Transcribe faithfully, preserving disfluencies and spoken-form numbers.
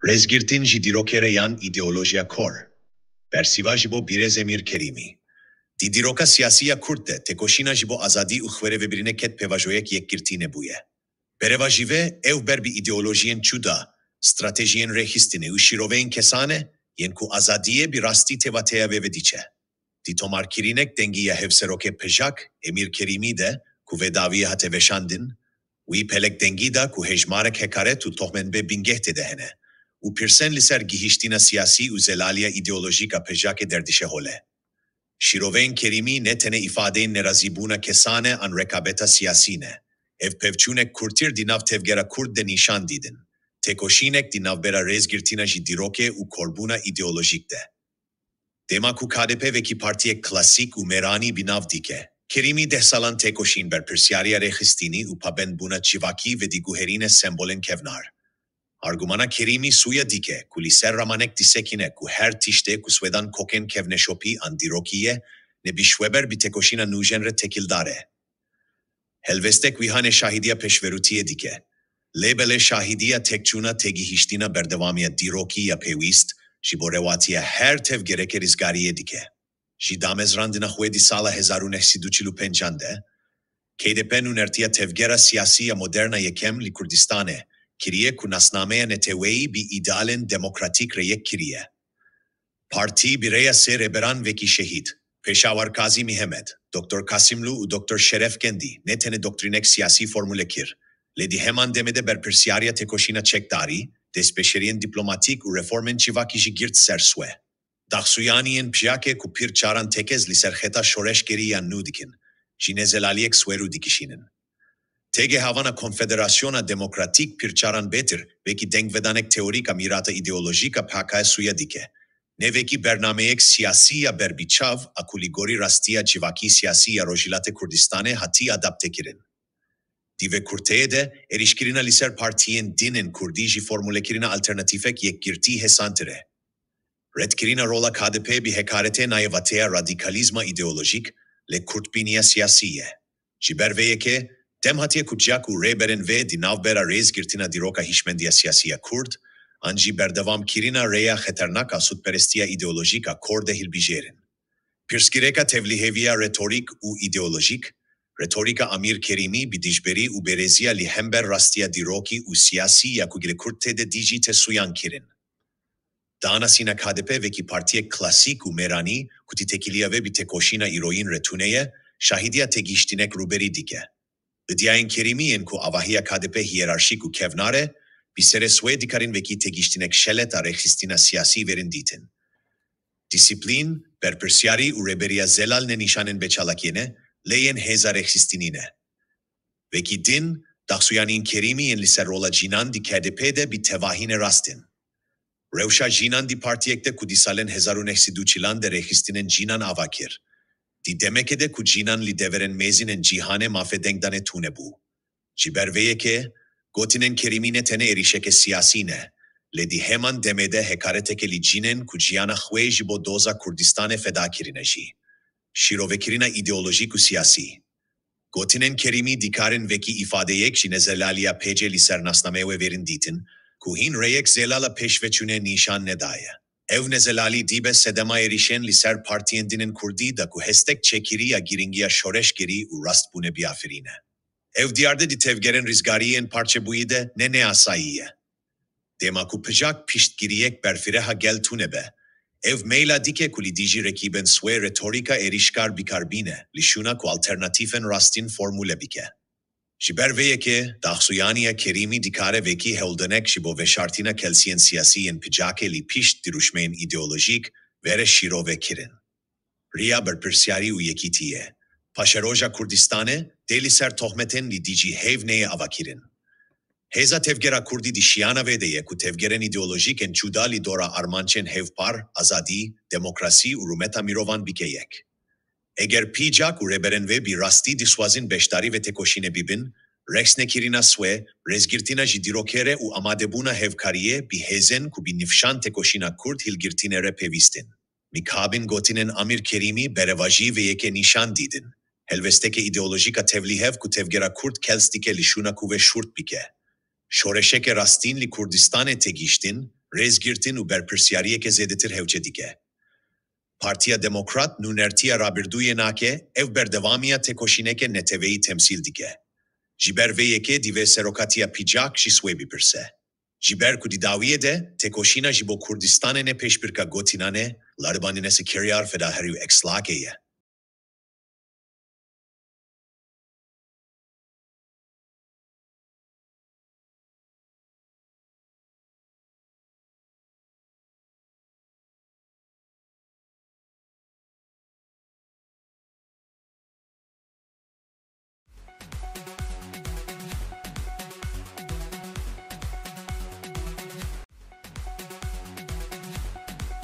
Rêzgirtin ji dîrokê re yan îdeolojiya kor? Bersiva ji bo Birêz Emîr Kerîmî. Di dîroka siyasî ya Kurd de, têkoşîna ji bo azadî û xwerêvebirînê ket pêvajoyek yekgirtî nebûye. Berevajî ve, ew ber bi îdeolojiyên cuda, stratejiyên rêxistinê û şîroveyên kesan e, yên ku azadiyê bi rastî têvateya vê ve diçe. Di tomarkirînek dengî ya hevserokê PJAK, Emîr Kerîmî de, ku vê dawiyê hate veşandin, wî pelek dengî da ku hejmarek hekaret û tohmetbê bingeh tê de hene û pirsên li ser gihiştina siyasî û zelaliya îdeolojîk a PJAKê derdişe hole. Şîroveyên Kerîmî ne tenê îfadeyên nerazîbûna kesan e an rekabeta siyasî ne. Ev pevçûnek kûrtir di nav tevgera Kurd de nîşan didin. Têkoşînek di navbera rêzgirtina ji dîrokê û korbûna îdeolojîk de. Dema ku KDP wekî partiyek klasîk û mêranî bi nav dike, Kerîmî deh salan têkoşîn, berpirsiyariya rêxistinî û pabendbûna civakî vediguherîne sembolên kevnar. Argumana Kerîmî sûya dike ku li ser ramanek disekîne ku her tiştê ku swedan kokên kevneşopî an dîrokî ye, ne bi şweber bi têkoşîna nûjen re tekildar e. Helbestek wîhanê şahidiya pêşverûtiyê dike. Lê belê şahidiya têkçûna têgihiştina berdewamiya dîrokî ya pêwîst ji bo rewatiya her tevgereke rizgariyê dike. Ji damezrandina xwe di sala hezar û neh sed û çil û pêncan de, KDP nûnertiya tevgera siyasî ya modern a yekem li Kurdistanê kiriye ku nasnameya neteweyî bi îdealên demokratîk re yek kiriye. Partî bi rêya sê rêberan wekî Şehîd Pêşawar Kazî Mihemed, Doktor Kasimlu û Doktor Şeref Kendî ne tenê doktrînek siyasî formule kir, lê di heman demê de berpirsiyariya têkoşîna çekdarî, destpêşeriyên dîplomatîk û reformên civakî jî girt ser swe. Daxuyaniyên PJAKê ku pir caran tekez li ser xeta şoreşgerî ya nû dikin, ji nezelaliyek swerû dikişînin. Têgehavana Konfederasyona Demokratîk pir caran bêtir wekî dengvedanek teorîk a mîrata îdeolojîk a PKK sûya dike. Ne wekî bernameyek siyasî ya berbiçav a ku li gorî rastiya civakî siyasî ya Rojhilatê Kurdistanê hatî adaptekirin. Di vê kurteyê de, êrîşkirina li ser partiyên din ên kurdî ji formulekirina alternatîfek yekgirtî hêsantir e. Redkirina rola KDP bi hekaretê nayê vateya radîkalîzma îdeolojîk, lê kurdbîniya siyasî ye. Ji ber vê yekê, dem hatiye ku PJAK û rêberên wê di navbera rêzgirtina dîroka hişmendiya siyasî ya Kurd, an jî berdewamkirina rêya xeternak a sûdperestiya îdeolojîk a kor de hilbijêrin. Pirsgirêka tevlîhêviya retorîk û îdeolojîk, retorîka Amîr Kerîmî bi dijberî û bêrêziya li hember rastiya dîrokî û siyasî ya ku gelê Kurd tê de dî jî tê sûyan kirin. Danasîna KDP wekî partiyek klasîk û mêranî ku di têkiliya wê bi têkoşîna îroyîn re tune ye, şahidiya têgihiştînek rûberî dike. Îdiayên Kerîmî yên ku avahiya KDP hiyerarşîk û kevnar e, bi serê swê dikarin wekî têgihiştînek şelet a rêxistina siyasî verin dîtin. Dîsîplîn, berpirsiyarî û rêberiya zelal ne nîşanên bêçalakiyê ne, lê yên hêza rêxistinî ne. Wekî din, daxuyaniyên Kerîmî yên li ser rola cînan di KDP de bi tevahî ne rast in. Rewşa jînan di partiyek de ku di salên hezar û neh sed û çilan de rêxistinên cînan ava kir. Di demekê de ku cînan li deverên mêzîn ên cîhanê mafê dengdanê tune bû. Ji ber vê yekê, gotinên Kerîmî ne tenê êrîşeke siyasî ne, lê di heman demê de hekareteke li cînên ku jiyana xwe ji bo doza Kurdistanê feda kirine jî. Şîrovekirina îdeolojîk û siyasî. Gotinên Kerîmî dikarin wekî îfadeyek ji nezelaliya PJAKê li ser nasnameyê wê verin dîtin, ku hîn rêyek zelal a pêşveçûnê nîşan nedaye. Ev nezelalî dîbe sedema êrîşên li ser partiyên din ên kurdî da ku hestek çêkirî ya girîngiya şoreşgerî û rastbûnê biafirîne. Ev diyar de di tevgerên rizgariyê yên parçebûyî de ne neyasayî ye. Dema ku PJAK piştgiriyek berfireha gel tune be, ev meyla dike ku li dijî rekîbên swê retorîka êrîşkar bikar bîne, li şûna ku alternatîfên rastîn formule bike. Ji ber vê yekê, daxuyaniya Kerîmî dikare wekî hewldanek ji bo veşartina kelsiyên siyasî yên PJAKê li pişt dirûşmeyên îdeolojîk were şîrove kirin. Riya berpirsiyarî û yekîtiyê. Paşeroja Kurdistanê dê li ser tohmetên li dijî hêv neyê avakirin. Hêza tevgera kurdî di şiyana vê de ye ku tevgerên îdeolojîk ên cuda li dora armancên hevpar, azadî, demokrasî û rûmeta mirovan bike yek. Eger PJAK û rêberên wê bi rastî dixwazin beşdarî vê têkoşînê bibin, rexnekirina swê, rêzgirtina ji dîrokê re û amadebûna hevkariyê bi hêzên ku bi nifşan têkoşîna kurd hilgirtine re pêwîst in. Mixabin gotinên Amîr Kerîmî berevajî vê yekê nîşan didin. Helwesteke îdeolojîk a tevlîhev ku tevgera kurd kels dike li şûna ku vê şûrt bike. Şoreşeke rastîn li Kurdistanê tê gihîştin, rêzgirtin û berpirsiyariyeke zêdetir hewce dike. Partiya Demokrat nûnertiya rabirdûyê nake, ev berdewamiya têkoşîneke neteweyî temsîl dike. Ji ber vê yekê divê serokatiya PJAK jî swê bipirse. Ji ber ku di dawiyê de têkoşîna ji bo Kurdistanê ne pêşbirka gotinan e, laribanî ne sikeryar fedaherî û ekslakê ye.